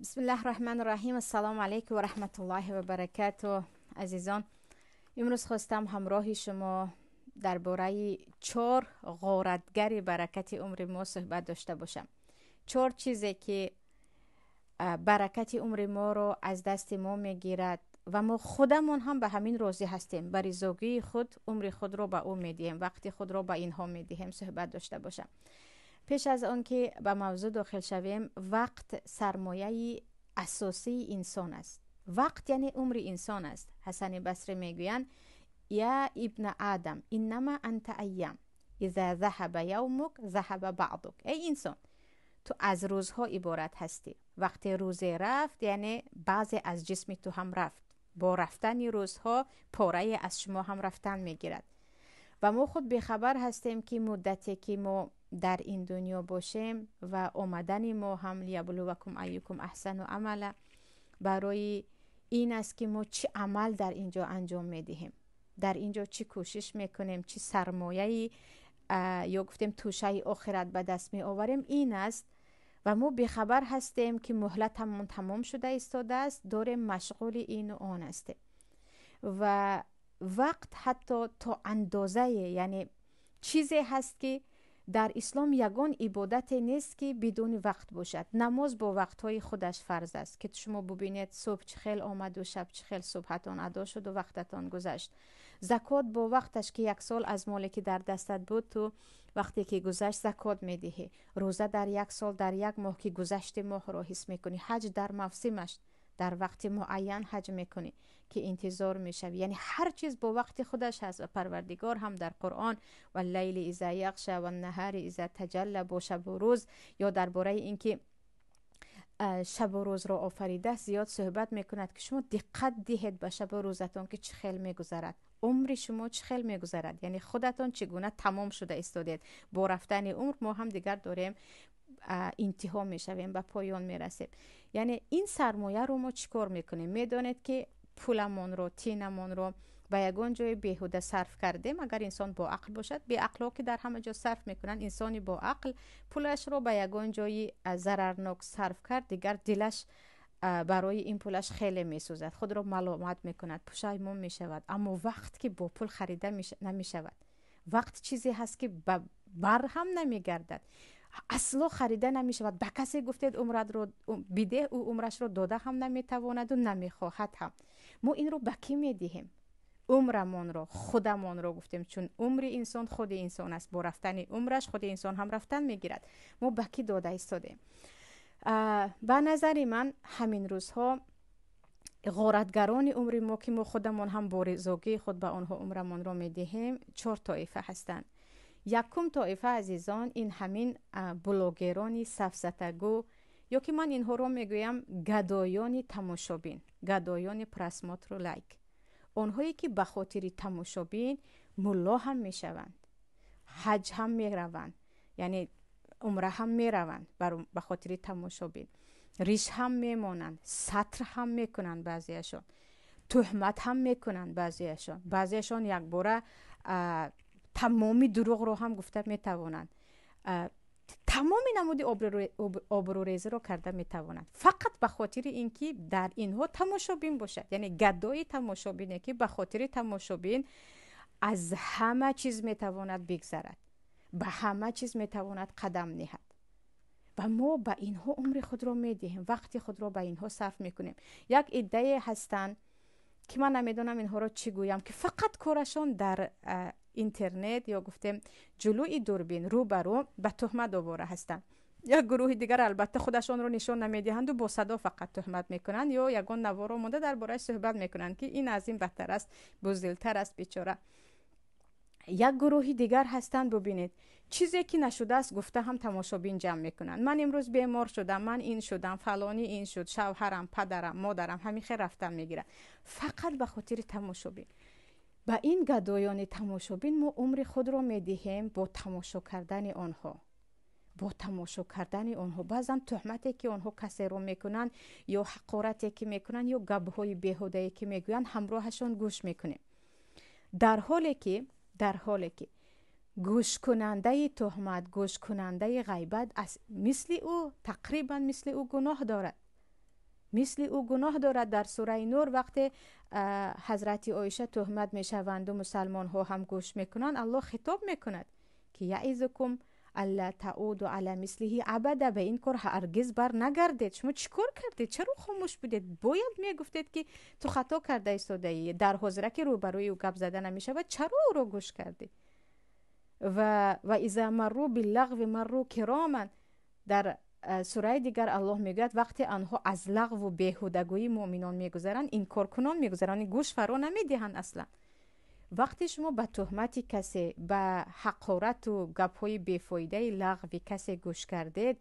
Бисмиллаҳ раҳмани раҳим. Ассалому алайкум ва раҳматуллоҳи ва баракатуҳ. Азизон, имрӯз хостам ҳамроҳи шумо дар бораи чор ғоратгари баракати умри мо суҳбат дошта бошам. Чор чизе ки баракати умри моро аз дасти мо мегирад ва мо худамон ҳам ба ҳамин розӣ ҳастем, ба ризогии худ умри худро ба ӯ медиҳем, вақти худро ба инҳо медиҳем, суҳбат дошта бошам. Пеш аз он ки ба мавзӯъ дохил шавем, вақт сармояи асосии инсон аст. Вақт яъне умри инсон аст. Ҳасани Басрӣ мегӯянд: я ибна Адам, иннама анта айям, иза заҳаба явмук заҳаба баъдук. Эй инсон, ту аз рӯзҳо иборат ҳастӣ. Вақте рӯзе рафт, яъне баъзе аз ҷисми ту ҳам рафт. Бо рафтани рӯзҳо порае аз шумо ҳам рафтан мегирад. Ва мо худ бехабар ҳастем, ки муддате ки мо дар ин дунё бошем ва омадани мо ҳам лияблувакум айюкум аҳсану амала, барои ин аст ки мо чӣ амал дар ин ҷо анҷом медиҳем, дар ин ҷо чӣ кӯшиш мекунем, чӣ сармояи ё гуфтем тӯшаи охират ба даст меоварем, ин аст. Ва мо бехабар ҳастем, ки муҳлатамон тамом шуда истодааст, дорем машғули ину он ҳастем. Ва вақт ҳатто то андозае, яъне чизе ҳаст ки дар ислом ягон ибодате нест ки бидуни вақт бошад. Намоз бо вақтҳои худаш фарз аст, ки шумо бубинед субҳ чӣ хел омаду шаб чӣ хел субҳатон адо шуду вақтатон гузашт. Закот бо вақташ, ки як сол аз моле ки дар дастат буд, ту вақте ки гузашт закот медиҳӣ. Рӯза дар як сол дар як моҳ ки гузашти моҳро ҳис мекунӣ. Ҳаҷ дар мавсимаш, дар вақти муайян ҳаҷ мекунӣ ки интизор мешавӣ. Яъне ҳар чиз бо вақти худаш ҳаст. Ва Парвардигор ҳам дар Қуръон валлайли иза яғша ваннаҳари иза таҷалла, бо шабу рӯз ё дар бораи ин ки шабу рӯзро офаридааст зиёд суҳбат мекунад, ки шумо диққат диҳед ба шабу рӯзатон, ки чӣ хел мегузарад, умри шумо чӣ хел мегузарад, яъне худатон чӣ гуна тамом шуда истодед. Бо рафтани умр мо ҳам дигар дорем интиҳо мешавем, ба поён мерасем. Яъне ин сармояро мо чӣ кор мекунем? Медонед ки пуламонро, тинамонро ба ягон ҷои беҳуда сарф кардем. Агар инсон бо ақл бошад, беақлҳо ки дар ҳама ҷо сарф мекунанд, инсони бо ақл пулашро ба ягон ҷои зарарнок сарф кард, дигар дилаш барои ин пулаш хеле месӯзад, худро маломат мекунад, пушаймон мешавад. Аммо вақт ки бо пул харида намешавад, вақт чизе ҳаст ки бар ҳам намегардад, асло харида намешавад. Ба касе гуфтед умратро бидеҳ, ӯ умрашро дода ҳам наметавонаду намехоҳад ҳам. Мо инро ба кӣ медиҳем? Умрамонро, худамонро гуфтем, чун умри инсон худи инсон аст. Бо рафтани умраш худи инсон ҳам рафтан мегирад. Мо ба кӣ дода истодем? Ба назари ман ҳамин рӯзҳо ғоратгарони умри мо, ки мо худамон ҳам бо ризогии худ ба онҳо умрамонро медиҳем, чор тоифа ҳастанд. Якум тоифа, азизон, ин ҳамин блогерони сафсатагӯ, ё ки ман инҳоро мегӯям гадоёни тамошобин, гадоёни просмотру лайк, онҳое ки ба хотири тамошобин мулло ҳам мешаванд, ҳаҷ ҳам мераванд, яъне умра ҳам мераванд ба хотири тамошобин, риш ҳам мемонанд, сатр ҳам мекунанд, баъзеашон туҳмат ҳам мекунанд, баъзеашон якбора тамоми дурӯғро ҳам гуфта метавонанд, тамоми намуди обрӯрезиро карда метавонанд, фақат ба хотири ин ки дар инҳо тамошобин бошад. Яъне гадои тамошобине ки ба хотири тамошобин аз ҳама чиз метавонад бигзарад, ба ҳама чиз метавонад қадам ниҳад. Ва мо ба инҳо умри худро медиҳем, вақти худро ба инҳо сарф мекунем. Як иддае ҳастанд ки ман намедонам инҳоро чӣ гӯям, ки фақат корашон дар интернет ё гуфтем ҷулӯи дурбин рӯ ба рӯ ба туҳмат овора ҳастанд. Як гурӯҳи дигар албатта худашонро нишон намедиҳанду бо садо фақат туҳмат мекунанд ё ягон наворо монда дар борааш суҳбат мекунанд, ки ин аз ин бадтар аст, буздилтар аст бечора. Як гурӯҳи дигар ҳастанд, бубинед, чизе ки нашудааст гуфта ҳам тамошобин ҷамъ мекунанд. Ман имрӯз бемор шудам, ман ин шудам, фалонӣ ин шуд, шавҳарам, падарам, модарам, ҳамин хел рафтан мегирад, фақат ба хотири тамошобин. Ба ин гадоёни тамошобин мо умри худро медиҳем бо тамошо кардани онҳо, бо тамошо кардани онҳо. Баъзан туҳмате ки онҳо касеро мекунанд ё ҳақорате ки мекунанд ё гапҳои беҳудае ки мегӯянд, ҳамроҳашон гӯш мекунем, дар ҳоле ки гӯшкунандаи туҳмат, гӯшкунандаи ғайбат аз мисли ӯ, тақрибан мисли ӯ гуноҳ дорад. Мисли ӯ гуноҳ дорад. Дар сураи Нур вақте ҳазрати Оиша туҳмат мешаванду мусалмонҳо ҳам гӯш мекунанд, Аллоҳ хитоб мекунад, ки яизукум алла тауду ала мислиҳи абада, ба ин кор ҳаргиз бар нагардед. Шумо чӣ кор кардед? Чаро хомӯш будед? Бояд мегуфтед, ки ту хато карда истодаӣ. Дар ҳозира ки рӯбарӯи ӯ гап зада намешавад, чаро ӯро гӯш кардӣ? Ва иза марру биллағви марру кироман. Дар сураи дигар Аллоҳ мегӯяд, вақте анҳо аз лағву беҳудагӯии муъминон мегузаранд, инкоркунон мегузаранд, гӯш фаро намедиҳанд аслан. Вақте шумо ба туҳмати касе, ба ҳақорату гапҳои бефоидаи лағви касе гӯш кардед,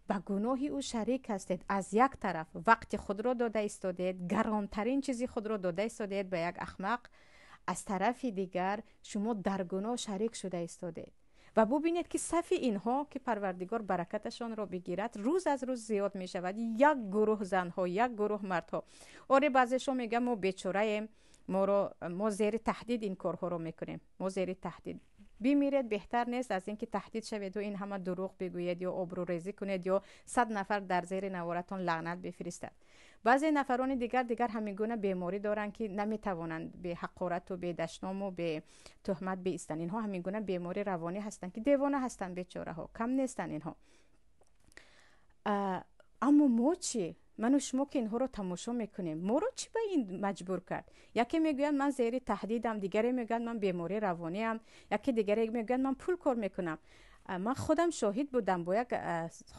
ба гуноҳи ӯ шарик ҳастед. Аз як тараф вақти худро дода истодед, гаронтарин чизи худро дода истодед ба як ахмақ, аз тарафи дигар шумо дар гуноҳ шарик шуда истодед. Ва бубинед, ки сафи инҳо, ки Парвардигор баракаташонро бигирад, рӯз аз рӯз зиёд мешавад. Як гурӯҳ занҳо, як гурӯҳ мардҳо. Оре, баъзешон мегӯянд, мо бечораем, моро мо зери таҳдид ин корҳоро мекунем, мо зери таҳдид. Бимиред беҳтар нест аз ин ки таҳдид шаведу ин ҳама дурӯғ бигӯед ё обрӯрезӣ кунед ё 100 нафар дар зери наворатон лаънат бифиристад. Баъзе нафарони дигар ҳамин гуна беморӣ доранд, ки наметавонанд бе ҳақорату бе дашному бе туҳмат биистанд. Инҳо ҳамин гуна беморӣ равонӣ ҳастанд, ки девона ҳастанд бечораҳо, кам нестанд инҳо. Аммо мо чӣ? Ману шумо ки инҳоро тамошо мекунем, моро чӣ ба ин маҷбур кард? Яке мегӯяд, ман зери таҳдидам, дигаре мегӯяд, ман беморӣ равониам, яке дигаре мегӯяд, ман пул кор мекунам. Ман худам шоҳид будам бо як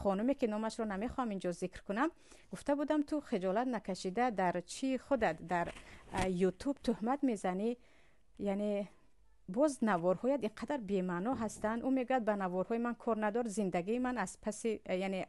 хонуме, ки номашро намехоҳам инҷо зикр кунам. Гуфта будам, ту хиҷолат накашида дар чӣ худат дар Ютуб туҳмат мезанӣ, яъне боз наворҳоят ин қадар бемаъно ҳастанд. Ӯ мегӯяд, ба наворҳои ман кор надор, зиндагии ман аз паси, яъне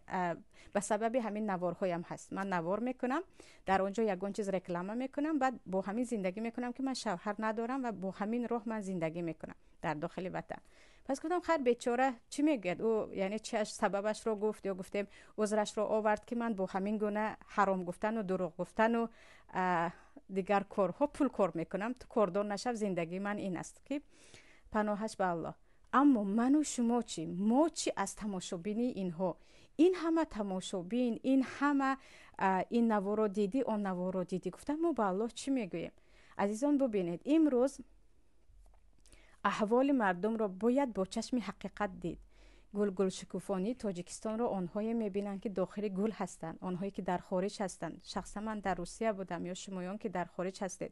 ба сабаби ҳамин наворҳоям ҳаст. Ман навор мекунам, дар он ҷо ягон чиз реклама мекунам, баъд бо ҳамин зиндагӣ мекунам, ки ман шавҳар надорам ва бо ҳамин роҳ ман зиндагӣ мекунам дар дохили ватан. Пас гуфтам, хайр, бечора чӣ мегӯяд ӯ, яъне чиаш сабабашро гуфт ё гуфтем узрашро овард, ки ман бо ҳамин гуна ҳаром гуфтану дурӯғ гуфтану дигар корҳо пул кор мекунам, ту кордор нашав, зиндагии ман ин аст, ки паноҳаш ба Аллоҳ. Аммо ману шумо чӣ? Мо чӣ аз тамошобинии инҳо? Ин ҳама тамошобин, ин ҳама ин наворо дидӣ, он наворо дидӣ гуфтам, мо ба Аллоҳ чӣ мегӯем? Азизон, бубинед, имрӯз аҳволи мардумро бояд бо чашми ҳақиқат дид. Гулгулшукуфонии Тоҷикистонро онҳое мебинанд, ки дохили гул ҳастанд, онҳое ки дар хориҷ ҳастанд. Шахсан ман дар Русия будам ё шумоён ки дар хориҷ ҳастед,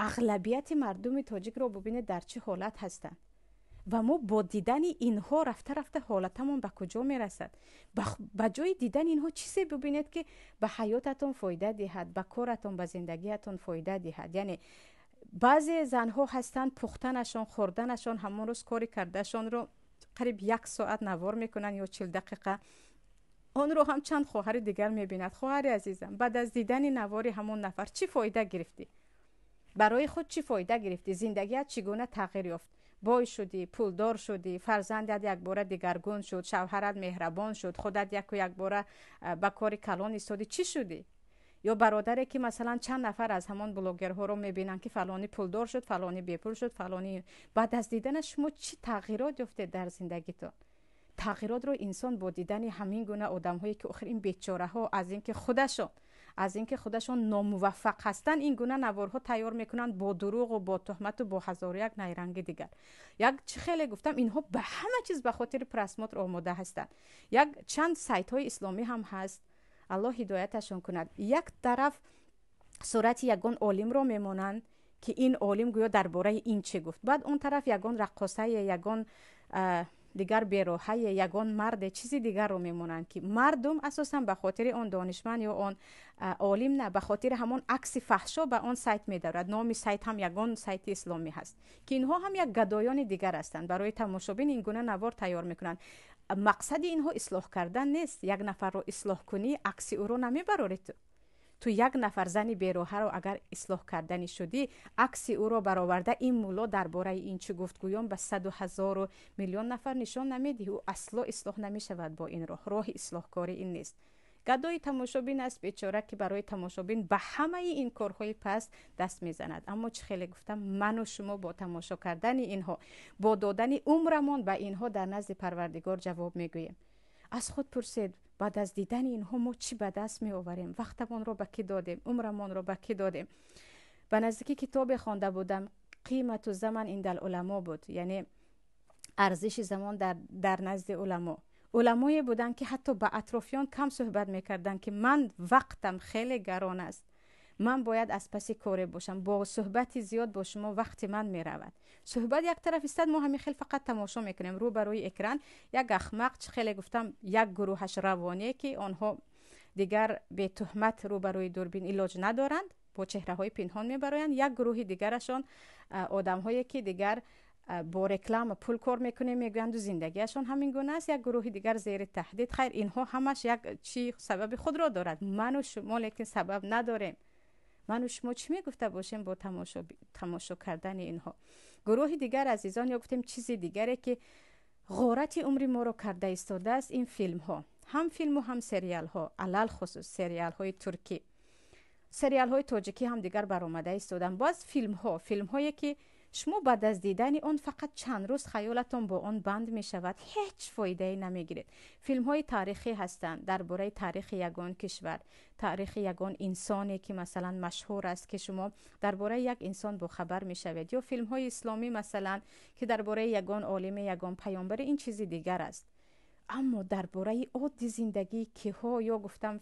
ағлабияти мардуми тоҷикро бубинед, дар чӣ ҳолат ҳастанд. Ва мо бо дидани инҳо рафта рафта ҳолатамон ба куҷо мерасад? Ба ҷои дидани инҳо чизе бубинед, ки ба ҳаётатон фоида диҳад, ба коратон, ба зиндагиятон фоида диҳад. Яъне баъзе занҳо ҳастанд, пухтанашон, хӯрданашон, ҳамон рӯз кори кардаашонро қариб як соат навор мекунанд ё 40 дақиқа. Онро ҳам чанд хоҳари дигар мебинад. Хоҳари азизам, баъд аз дидани навори ҳамон нафар чӣ фоида гирифтӣ? Барои худ чӣ фоида гирифтӣ? Зиндагият чӣ гуна тағйир ёфт? Бой шудӣ, пулдор шудӣ, фарзандат якбора дигаргун шуд, шавҳарат меҳрабон шуд, худат яку якбора ба кори калон истодӣ, чӣ шудӣ? Ё бародаре, ки масалан чанд нафар аз ҳамон блогерҳоро мебинанд, ки фалонӣ пулдор шуд, фалонӣ бепул шуд, фалонӣ. Баъд аз диданаш шумо чӣ тағйирот ёфтед дар зиндагитон? Тағйиротро инсон бо дидани ҳамин гуна одамҳое, ки охир ин бечораҳо аз ин ки худашон номуваффақ ҳастанд, ин гуна наворҳо тайёр мекунанд бо дурӯғу бо туҳмату бо ҳазору як найранги дигар. Як чӣ хеле гуфтам, инҳо ба ҳама чиз ба хотири просмотр омода ҳастанд. Як чанд сайтҳои исломӣ ҳам ҳаст, Аллоҳ ҳидояташон кунад. Як тараф сурати ягон олимро мемонанд, ки ин олим гӯё дар бораи ин чӣ гуфт, баъд он тараф ягон раққосае, ягон дигар бероҳае, ягон марде, чизи дигарро мемонанд, ки мардум асосан ба хотири он донишманд ё он олим на, ба хотири ҳамон акси фаҳшо ба он сайт медарад. Номи сайт ҳам ягон сайти исломӣ ҳаст, ки инҳо ҳам як гадоёни дигар ҳастанд, барои тамошобин ин гуна навор тайёр мекунанд. Мақсади инҳо ислоҳ кардан нест. Як нафарро ислоҳ кунӣ, акси ӯро намебарорӣ. Ту як нафар зани бероҳаро агар ислоҳ карданӣ шудӣ, акси ӯро бароварда, ин мулло дар бораи ин чӣ гуфт гӯён ба саду ҳазору миллион нафар нишон намедиҳӣ. Ӯ асло ислоҳ намешавад бо ин роҳ. Роҳи ислоҳкорӣ ин нест. Гадои тамошобин аст бечора, ки барои тамошобин ба ҳамаи ин корҳои паст даст мезанад. Аммо чӣ хеле гуфтам, ману шумо бо тамошо кардани инҳо, бо додани умрамон ба инҳо дар назди Парвардигор ҷавоб мегӯем. Аз худ пурсед. Баъд аз дидани инҳо мо чӣ ба даст меоварем? Вақтамонро ба кӣ додем? Умрамонро ба кӣ додем? Ба наздикӣ китобе хонда будам, қимату заман индал уламо буд, яъне арзиши замон дар назди уламо. Уламое буданд, ки ҳатто ба атрофиён кам суҳбат мекарданд, ки ман вақтам хеле гарон аст, ман бояд аз паси коре бошам, бо суҳбати зиёд бо шумо вақти ман меравад. Суҳбат як тараф истад, мо ҳамин хел фақат тамошо мекунем рӯ ба рӯи экран. Як ахмақ, чӣ хеле гуфтам, як гурӯҳаш равоне, ки онҳо дигар бетуҳмат рӯ ба рӯи дурбин илоҷ надоранд, бо чеҳраҳои пинҳон мебароянд. Як гурӯҳи дигарашон одамҳое, ки дигар бо реклама пул кор мекунем мегӯянду зиндагиашон ҳамин гуна аст. Як гурӯҳи дигар зери таҳдид. Хайр, инҳо ҳамаш як чи сабаби худро дорад. Ману шумо лекин сабаб надорем. Ману шумо чӣ мегуфта бошем бо тамошо кардани инҳо? Гурӯҳи дигар, азизон, ё гуфтем, чизи дигаре, ки ғорати умри моро карда истодааст, ин филмҳо, ҳам филму ҳам сериалҳо, алалхусус сериалҳои туркӣ. Сериалҳои тоҷикӣ ҳам дигар баромада истоданд. Боз филмҳо, филмҳое, ки шумо баъд аз дидани он фақат чанд рӯз хаёлатон бо он банд мешавад, ҳеҷ фоидае намегиред. Филмҳои таърихӣ ҳастанд, дар бораи таърихи ягон кишвар, таърихи ягон инсоне, ки масалан машҳур аст, ки шумо дар бораи як инсон бохабар мешавед, ё филмҳои исломӣ, масалан, ки дар бораи ягон олиме, ягон паёмбаре, ин чизи дигар аст. Аммо дар бораи одди зиндагии киҳо, ё гуфтам,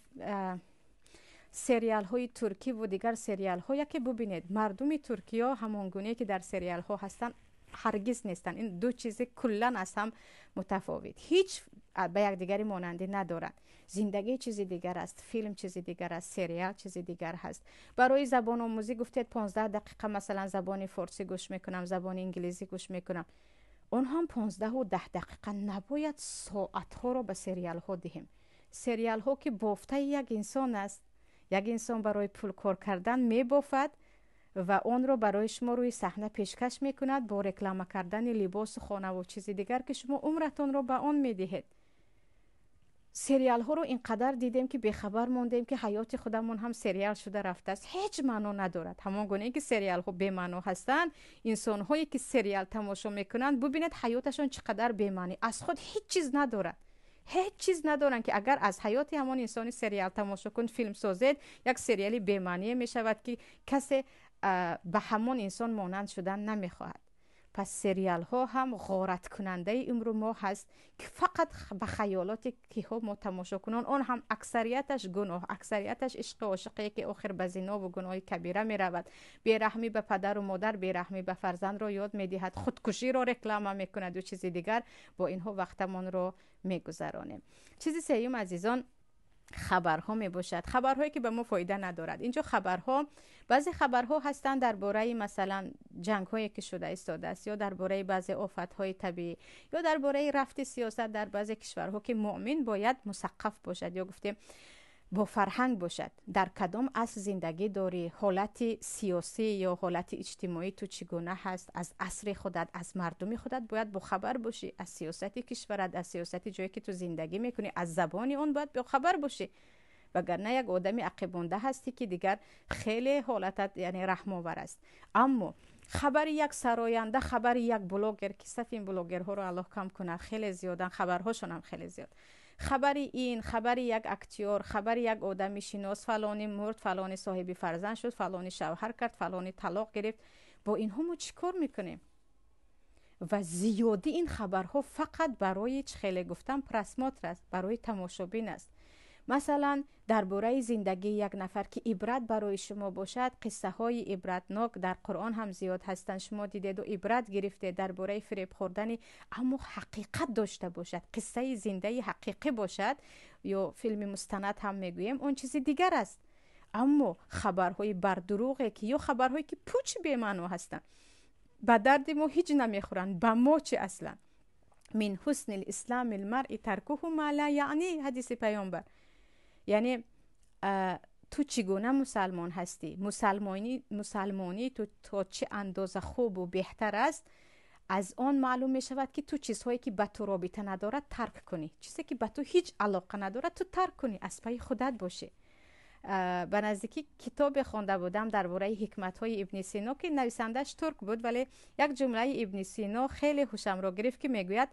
сериалҳои туркӣ ву дигар сериалҳо, яке бубинед, мардуми туркиё ҳамон гунае, ки дар сериалҳо ҳастанд, ҳаргиз нестанд. Ин ду чизи куллан аз ҳам мутафовит, ҳеҷ ба якдигари монандӣ надоранд. Зиндагӣ чизи дигар аст, филм чизи дигар аст, сериал чизи дигар ҳаст. Барои забономӯзӣ гуфтед, 15 дақиқа масалан забони форсӣ гӯш мекунам, забони инглизӣ гӯш мекунам. Он ҳам 15-у 10 дақиқа набояд соатҳоро ба сериалҳо диҳем. Сериалҳо, ки бофтаи як инсон аст, як инсон барои пул кор кардан мебофад ва онро барои шумо рӯи саҳна пешкаш мекунад бо реклама кардани либосу хонаву чизи дигар, ки шумо умратонро ба он медиҳед. Сериалҳоро ин қадар дидем, ки бехабар мондем, ки ҳаёти худамон ҳам сериал шуда рафтааст. Ҳеҷ маъно надорад. Ҳамон гунае, ки сериалҳо бемаъно ҳастанд, инсонҳое, ки сериал тамошо мекунанд, бубинед, ҳаёташон чӣ қадар бемаънӣ, аз худ ҳеҷ чиз надорад, ҳеҷ чиз надоранд, ки агар аз ҳаёти ҳамон инсони сериал тамошо кун филм созед, як сериали бемаъние мешавад, ки касе ба ҳамон инсон монанд шудан намехоҳад. Пас сериалҳо ҳам ғораткунандаи умру мо ҳаст, ки фақат ба хаёлоти киҳо мо тамошо кунон. Он ҳам аксарияташ гуноҳ, аксарияташ ишқи ошиқие, ки охир ба зинову гуноҳи кабира меравад, бераҳмӣ ба падару модар, бераҳмӣ ба фарзандро ёд медиҳад, худкуширо реклама мекунаду чизи дигар. Бо инҳо вақтамонро мегузаронем. Чизи сеюм, азизон, хабарҳо мебошад, хабарҳое, ки ба мо фоида надорад. Инҷо хабарҳо, баъзе хабарҳо ҳастанд дар бораи масалан ҷангҳое, ки шуда истодааст, ё дар бораи баъзе офатҳои табиӣ, ё дар бораи рафти сиёсат дар баъзе кишварҳо, ки муъмин бояд мусаққаф бошад, ё гуфтем, бо фарҳанг бошад. Дар кадом аср зиндагӣ дорӣ, ҳолати сиёсӣ ё ҳолати иҷтимоӣ ту чӣ гуна ҳаст, аз асри худат, аз мардуми худат бояд бохабар бошӣ, аз сиёсати кишварат, аз сиёсати ҷое, ки ту зиндагӣ мекунӣ, аз забони он бояд бохабар бошӣ. Вагарна як одами ақибмонда ҳастӣ, ки дигар хеле ҳолатат, яъне, раҳмовар аст. Аммо хабари як сароянда, хабари як блогер, ки сафи ин блогерҳоро Аллоҳ кам кунад, хеле зиёданд, хабарҳошонам хеле зиёд, хабари ин, хабари як актёр, хабари як одами шинос, фалони мурд, фалони соҳиби фарзанд шуд, фалони шавҳар кард, фалони талоқ гирифт, бо инҳо мо чӣ кор мекунем? Ва зиёди ин хабарҳо фақат барои, чӣ хеле гуфтам, просмотр аст, барои тамошобин аст. Масалан, дар бораи зиндагии як нафар, ки ибрат барои шумо бошад, қиссаҳои ибратнок дар Қуръон ҳам зиёд ҳастанд, шумо дидеду ибрат гирифтед дар бораи фиреб хӯрдани, аммо ҳақиқат дошта бошад, қиссаи зиндаи ҳақиқӣ бошад ё филми мустанад ҳам мегӯем, он чизи дигар аст. Аммо хабарҳои бардурӯғе, ки ё хабарҳое, ки пуч бемаъно ҳастанд, ба дарди мо ҳеҷ намехӯранд, ба мо чӣ аслан? من حسن إسلام المرء تركه ما لا يعنيه, ҳадиси паёмбар. Яъне ту чӣ гуна мусалмон ҳастӣ, мусалмонии ту то чӣ андоза хубу беҳтар аст, аз он маълум мешавад, ки ту чизҳое, ки ба ту робита надорад, тарк кунӣ. Чизе, ки ба ту ҳеҷ алоқа надорад, ту тарк кунӣ, аз пайи худат бошӣ. Ба наздикӣ китобе хонда будам дар бораи ҳикматҳои Ибни Сино, ки нависандааш турк буд, вале як ҷумлаи Ибни Сино хеле ҳушамро гирифт, ки мегӯяд: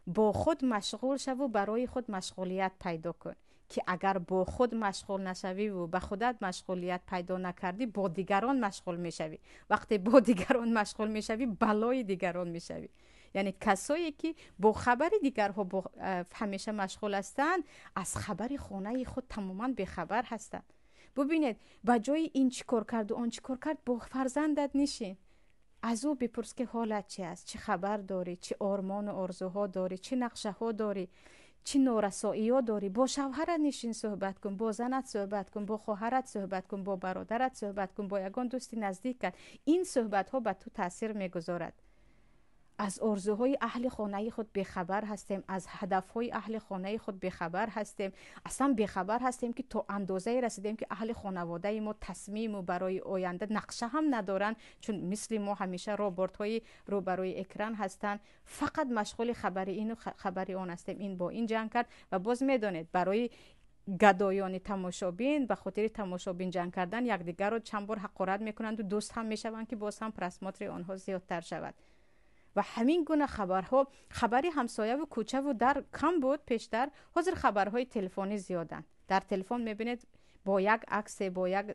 «Бо худ машғул шаву барои худ машғулият пайдо кун». ки агар бо худ машғул нашавӣ ва ба худат машғулият пайдо накардӣ, бо дигарон машғул мешавӣ. Вақте бо дигарон машғул мешавӣ, балои дигарон мешавӣ. Яъне касое ки бо хабари дигарҳо ҳамеша машғул ҳастанд, аз хабари хонаи худ тамоман бехабар ҳастанд. Бубинед, ба ҷои ин чӣ кор карду он чӣ кор кард, бо фарзандат нишин, аз ӯ бипурс ки ҳолат чи аст, чӣ хабар дорӣ, чӣ ормону орзуҳо дорӣ, чӣ нақшаҳо дорӣ, чӣ норасоиҳо дорӣ. Бо шавҳарат нишин суҳбат кун, бо занат суҳбат кун, бо хоҳарат суҳбат кун, бо бародарат суҳбат кун, бо ягон дӯсти наздикат. Ин суҳбатҳо ба ту таъсир мегузорад. Аз орзуҳои аҳли хонаи худ бехабар ҳастем, аз ҳадафҳои аҳли хонаи худ бехабар ҳастем. Аслан бехабар ҳастем, ки то андозае расидем, ки аҳли хонаводаи мо тасмиму барои оянда нақша ҳам надоранд, чун мисли мо ҳамеша роботҳои рӯбарӯи экран ҳастанд, фақат машғули хабари ину хабари он ҳастем. Ин бо ин ҷанг кард ва боз медонед, барои гадоёни тамошобин, ба хотири тамошобин ҷанг кардан якдигарро чанд бор ҳақорат мекунанду дӯст ҳам мешаванд, ки боз ҳам просмотри онҳо зиёдтар шавад. Ва ҳамин гуна хабарҳо, хабари ҳамсояву кӯчаву дар кам буд пештар, ҳозир хабарҳои телефонӣ зиёданд. Дар телефон мебинед бо як аксе, бо як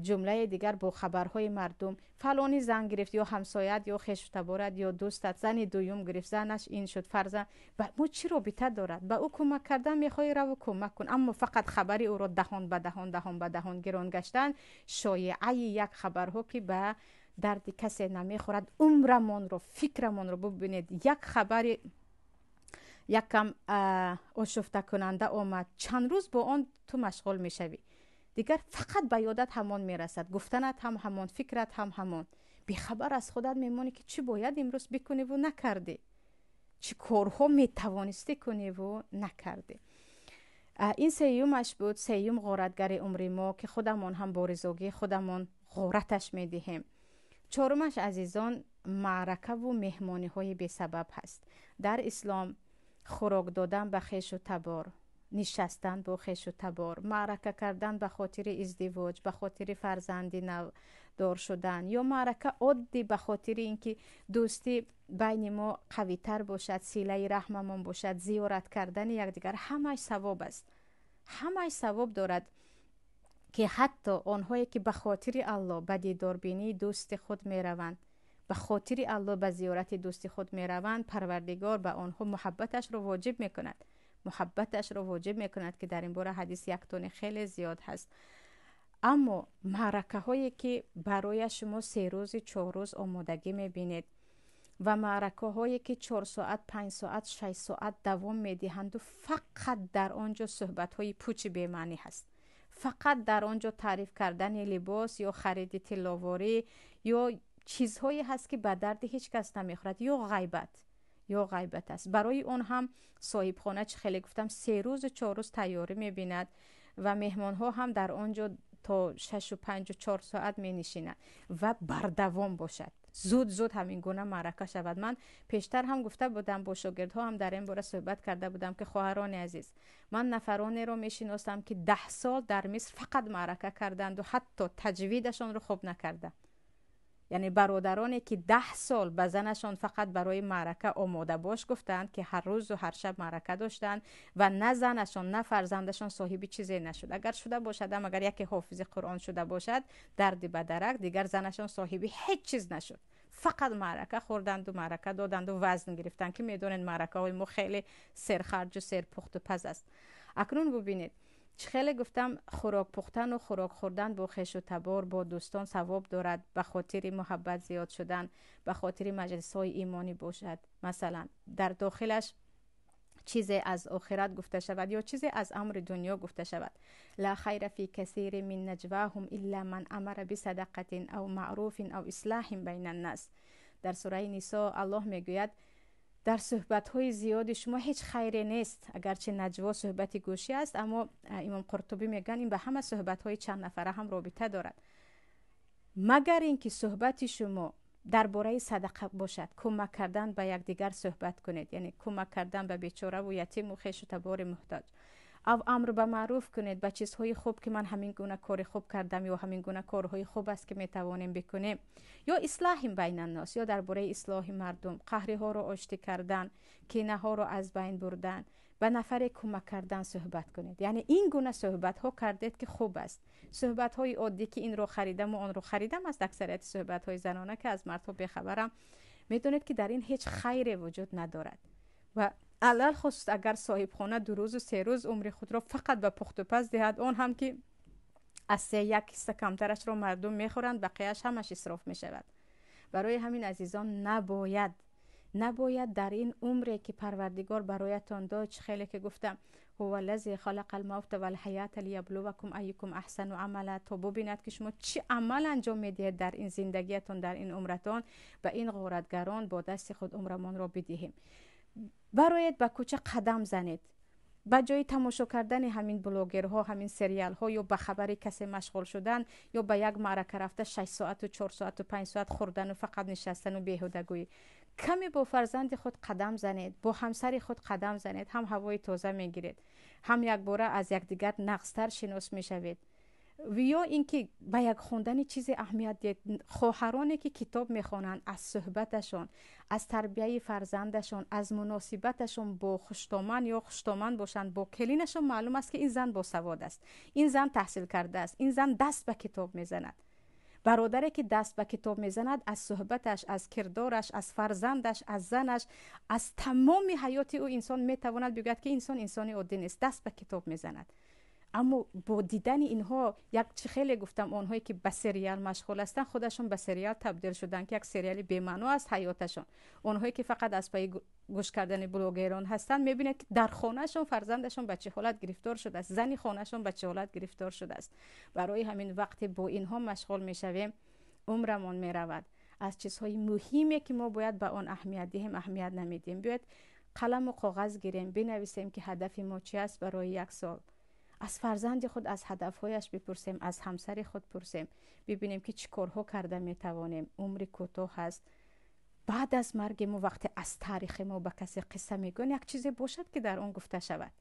ҷумлаи дигар, бо хабарҳои мардум. Фалонӣ зан гирифт, ё ҳамсоят, ё хешу таборат, ё дӯстат зани дуюм гирифт, занаш ин шуд, фарзанд. Ба мо чӣ робита дорад? Ба ӯ кӯмак кардан мехоҳӣ, раву кӯмак кун, аммо фақат хабари ӯро даҳон ба даҳон, даҳон ба даҳон гирон гаштан, шоеаи як хабарҳо, ки ба дарди касе намехӯрад. Умрамонро, фикрамонро бубинед. Як хабари якам ошуфтакунанда омад, чанд рӯз бо он ту машғул мешавӣ, дигар фақат ба ёдат ҳамон мерасад, гуфтанат ҳам ҳамон, фикрат ҳам ҳамон. Бехабар аз худат мемонӣ, ки чӣ бояд имрӯз бикуниву накардӣ, чӣ корҳо метавонистӣ куниву накардӣ. Ин сеюмаш буд, сеюм ғоратгари умри мо, ки худамон ҳам бо ризогии худамон ғораташ медиҳем. Чорумаш, азизон, маъракаву меҳмониҳои бесабаб ҳаст. Дар ислом хӯрок додан ба хешу табор, нишастан бо хешу табор, маърака кардан ба хотири издивоҷ, ба хотири фарзанди навдор шудан, ё маърака оддӣ ба хотири ин ки дӯстӣ байни мо қавитар бошад, силаи раҳмамон бошад, зиёрат кардани якдигар, ҳамааш савоб аст, ҳамааш савоб дорад, ки ҳатто онҳое ки ба хотири Аллоҳ ба дидорбинии дӯсти худ мераванд, ба хотири Аллоҳ ба зиёрати дӯсти худ мераванд, Парвардигор ба онҳо муҳаббаташро воҷиб мекунад, муҳаббаташро воҷиб мекунад, ки дар ин бора ҳадис яктони хеле зиёд ҳаст. Аммо маъракаҳое ки барои шумо 3 рӯзи 4 рӯз омодагӣ мебинед ва маъракаҳое ки 4 соат, 5 соат, 6 соат давом медиҳанду фақат дар он ҷо суҳбатҳои пучи бемаънӣ ҳаст, фақат дар он ҷо таъриф кардани либос ё хариди тилловорӣ ё чизҳое ҳаст, ки ба дарди ҳеҷ кас намехӯрад, ё ғайбат аст. Барои он ҳам соҳибхона, чӣ хеле гуфтам, 3 рӯзу 4 рӯз тайёрӣ мебинад ва меҳмонҳо ҳам дар он ҷо то 6-у 5-у 4 соат менишинанд ва бардавом бошад, зуд зуд ҳамин гуна маърака шавад. Ман пештар ҳам гуфта будам, бо шогирдҳо ҳам дар ин бора суҳбат карда будам, ки хоҳарони азиз, ман нафаронеро мешиносам, ки 10 сол дар Миср фақат маърака карданду ҳатто таҷвидашонро хуб накарданд. Яъне бародароне ки 10 сол ба занашон фақат барои маърака омода бош гуфтанд, ки ҳар рӯзу ҳар шаб маърака доштанд, ва на занашон, на фарзандашон соҳиби чизе нашуд. Агар шуда бошадам, агар яке ҳофизи Қуръон шуда бошад, дарди ба дарак, дигар занашон соҳиби ҳеҷ чиз нашуд. Фақат маърака хӯрданду маърака доданду вазн гирифтанд, ки медонед, маъракаҳои мо хеле серхарҷу серпухту паз аст. Акнун бубинед, чӣ хеле гуфтам, хӯрок пухтану хӯрок хӯрдан бо хешу табор, бо дӯстон савоб дорад, ба хотири муҳаббат зиёд шудан, ба хотири маҷлисҳои имонӣ бошад, масалан, дар дохилаш чизе аз охират гуфта шавад ё чизе аз амри дунё гуфта шавад. لا خير في كثير من نجواهم إلا من أمر بصدقة أو معروف أو إصلاح بين الناس. Дар сураи Нисо Аллоҳ мегӯяд: дар суҳбатҳои зиёди шумо ҳеҷ хайре нест. Агарчи наҷво суҳбати гӯшӣ аст, аммо имом Қуртубӣ мегӯянд, ин ба ҳама суҳбатҳои чанд нафара ҳам робита дорад, магар ин ки суҳбати шумо дар бораи садақа бошад, кӯмак кардан ба якдигар суҳбат кунед, яъне кӯмак кардан ба бечораву ятиму хешу табори муҳтоҷ, ав амр ба маъруф кунед, ба чизҳои хуб, ки ман ҳамин гуна кори хуб кардам ё ҳамин гуна корҳои хуб аст, ки метавонем бикунем, ё إصلاح بين الناس, ё дар бораи ислоҳи мардум, қаҳриҳоро оштӣ кардан, кинаҳоро аз байн бурдан. Ба нафаре кӯмак кардан суҳбат кунед. Яъне ин гуна суҳбатҳо кардед, ки хуб аст. Суҳбатҳои оддӣ, ки инро харидаму онро харидам, аст аксарияти суҳбатҳои занона, ки аз мардҳо бехабарам. Медонед, ки дар ин ҳеҷ хайре вуҷуд надорад. Ва алалхусус агар соҳибхона 2 рӯзу 3 рӯз умри худро фақат ба пухтупаз диҳад, он ҳам ки аз се як ҳисса камтарашро мардум мехӯранд, бақияш ҳамаш исроф мешавад. Барои ҳамин, азизон, набояд дар ин умре, ки Парвардигор бароятон дод, чӣ хеле ки гуфтам: هو الذي خلق الموت والحياة ليبلوكم أيكم أحسن عملا, то бубинад, ки шумо чӣ амал анҷом медиҳед дар ин зиндагиятон, дар ин умратон. Ба ин ғоратгарон бо дасти худ умрамонро бидиҳем. Бароед, ба кӯча қадам занед. Ба ҷои тамошо кардани ҳамин блогерҳо, ҳамин сериалҳо, ё ба хабари касе машғул шудан, ё ба як маърака рафта 6 соату 4 соату 5 соат хӯрдану фақат нишастану беҳудагӯӣ, каме бо фарзанди худ қадам занед, бо ҳамсари худ қадам занед. Ҳам ҳавои тоза мегиред, ҳам якбора аз якдигар нағзтар шинос мешавед. Ё ин ки ба як хондани чизе аҳамият диҳед. Хоҳароне, ки китоб мехонанд, аз суҳбаташон, аз тарбияи фарзандашон, аз муносибаташон бо хуштоман ё хуштоман бошанд, бо келинашон маълум аст, ки ин зан босавод аст, ин зан таҳсил кардааст, ин зан даст ба китоб мезанад. Бародаре, ки даст ба китоб мезанад, аз суҳбаташ, аз кирдораш, аз фарзандаш, аз занаш, аз тамоми ҳаёти ӯ инсон метавонад бигӯяд, ки инсон инсони оддӣ нест, даст ба китоб мезанад. Аммо бо дидани инҳо, як чӣ хеле гуфтам, онҳое, ки ба сериал машғул ҳастанд, худашон ба сериал табдил шуданд, ки як сериали бемаъно аст ҳаёташон. Онҳое, ки фақат аз пайи гӯш кардани блогерон ҳастанд, мебинед, ки дар хонаашон фарзандашон ба чӣ ҳолат гирифтор шудааст, зани хонаашон ба чӣ ҳолат гирифтор шудааст. Барои ҳамин, вақте бо инҳо машғул мешавем, умрамон меравад. Аз чизҳои муҳиме, ки мо бояд ба он аҳамият диҳем, аҳамият намедиҳем. Биёед, қаламу коғаз гирем, бинависем, ки ҳадафи мо чи аст барои як сол. Аз фарзанди худ аз ҳадафҳояш бипурсем, аз ҳамсари худ пурсем, бибинем, ки чӣ корҳо карда метавонем. Умри кӯтоҳ аст. Баъд аз марги мо, вақте аз таърихи мо ба касе қисса мегӯянд, як чизе бошад, ки дар он гуфта шавад: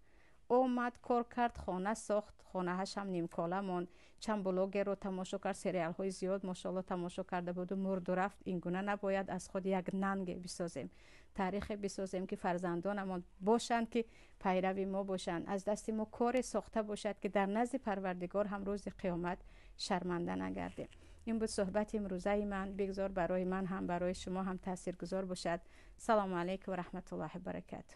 омад, кор кард, хона сохт, хонаашам нимкора монд, чанд блогерро тамошо кард, сериалҳои зиёд, мошоалло, тамошо карда буду мурду рафт. Ин гуна набояд аз худ як нанге бисозем, таърихе бисозем, ки фарзандонамон бошанд, ки пайрави мо бошанд, аз дасти мо коре сохта бошад, ки дар назди Парвардигор ҳам рӯзи қиёмат шарманда нагардем. Ин буд суҳбати имрӯзаи ман. Бигзор барои ман ҳам, барои шумо ҳам таъсиргузор бошад. Салому алайкум ва раҳматуллоҳи баракату.